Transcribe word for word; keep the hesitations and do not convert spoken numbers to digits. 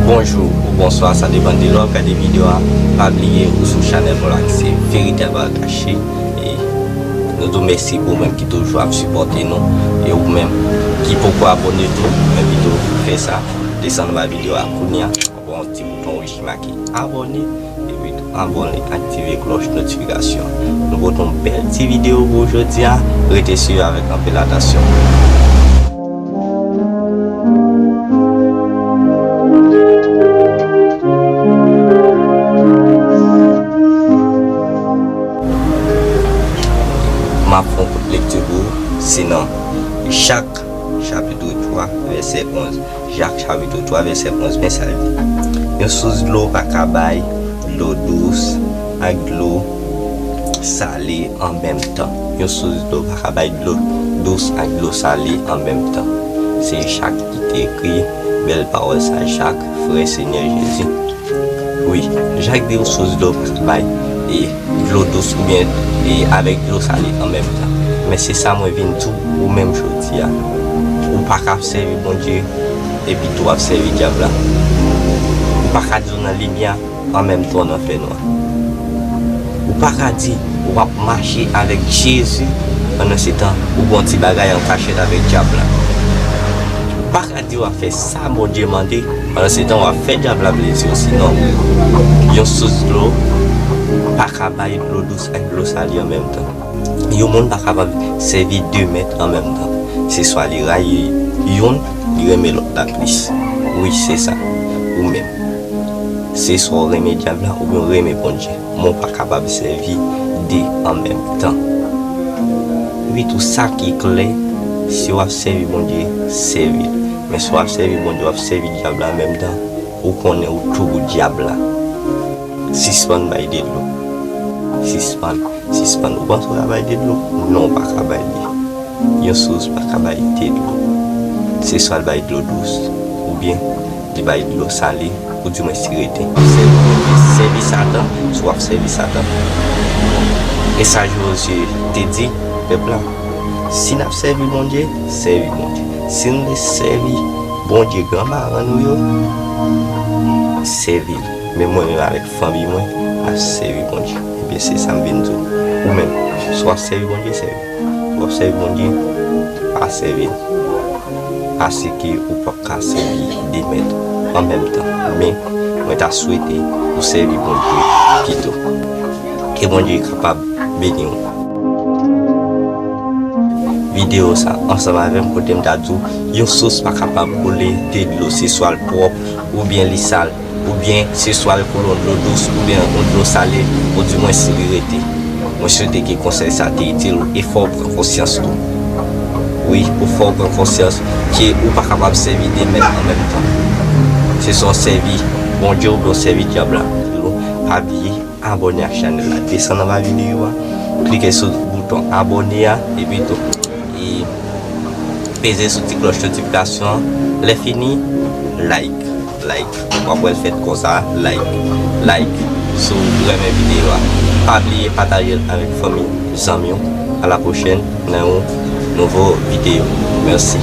Bonjou ou bonswa, sa depann de lè w ap gade videyo a. Pa bliye ou sou chanèl mwen la ki se Verite Al Kache. E nou di w mèsi pou ou menm ki toujou ap sipòte nou. E ou menm ki poko abòne tou, men pito fè sa. Desann anba videyo a kounye a, w ap wè yon ti bouton wouj ki make abòne. Epi tou, abòne, aktive klòch notifikasyon. Nou pote yon bèl ti videyo pou ou jodi a. Rete swiv avèk anpil atansyon. M ap fè yon kout lekti pou ou, se nan Jak, chapit twa, vèsè onz. Jak, chapit twa, vèsè onz, men sa l di. Yon sous dlo pa ka bay dlo dous ak dlo sale an menm tan. Yon sous dlo pa ka bay dlo dous ak dlo sale an menm tan. Se Jak ki te ekri bèl pawòl sa, Jak, frè Senyè Jezi. Wi, Jak di yon sous dlo pa ka bay e dlo dous oubyen e avèk dlo sale an menm tan. Men se sa mwen vin di w, ou menm jodi a. Ou pa ka ap sèvi Bondye epi tou w ap sèvi dyab la. Ou pa ka di w nan limyè an menm tan w nan fènwa. Ou pa ka di w ap mache avèk Jezi pandan se tan ou gen yon ti bagay an kachèt avèk dyab la. Ou pa ka di w ap fè sa Bondye mande pandan se tan w ap fè dyab la plezi osi. Non. Yon sous dlo pa ka bay dlo dous ak dlo sale an menm tan. Yon moun pa kapab sèvi de mèt an menm tan. Se swa li rayi youn, li renmen lòt la plis. Wi, se sa. Ou menm. Se swa w renmen dyab la oubyen w renmen Bondye. Men w pa kapab sèvi de an menm tan. Epi tou, sa ki klè, si w ap sèvi Bondye, sèvi l. Men si w ap sèvi Bondye, w ap sèvi dyab la an menm tan, ou konnen ou tou dyab la. Sispann bay de dlo. Sispann, sispann. Ou panse w ka bay de dlo? Non, ou pa ka bay li. Yon sous pa ka bay de dlo. Se swa l bay dlo dous, oubyen li bay dlo sale, ou di mwens li rete. Sèvi Bondye, sèvi Satan, si w ap sèvi Satan. E sa Jozye te di pèp la, si n ap sèvi Bondye, sèvi Bondye. Si n vle sèvi Bondye, gran paran nou yo, sèvi l. Men mwen menm avèk fanmi mwen, n ap sèvi Bondye. Ebyen, se sa m vin di w. Ou menm, si w ap sèvi Bondye, sèvi. Si w ap sèvi Bondye, pa sèvi l. Paske ou p ap ka sèvi de mèt an menm tan. Men, mwen ta swete ou sèvi Bondye pito. Ke Bondye kapab beni w. Videyo sa ansanm avè m kote m ta di w, yon sous pa kapab koule de dlo, se swa l pwòp oubyen li sal, oubyen se swa l koule yon dlo dous oubyen yon dlo sale, ou di mwens li rete. Mwen swete ke konsèy sa te itil ou e fè w pran konsyans tou. Wi, pou fè w pran konsyans ke ou pa kapab sèvi de mèt an menm tan. Se swa w sèvi Bondye oubyen w sèvi dyab la. Pa bliye abòne ak chanèl la. Desann anba videyo a, klike sou bouton abòne a, epi tou, e peze sou ti klòch notifikasyon an. Lè fini, like, like. W ap wè l fèt konsa, like, like. Si w renmen videyo a, pa bliye pataje l avèk fanmi, zanmi w. A la pwochèn nan yon nouvo videyo. Mèsi.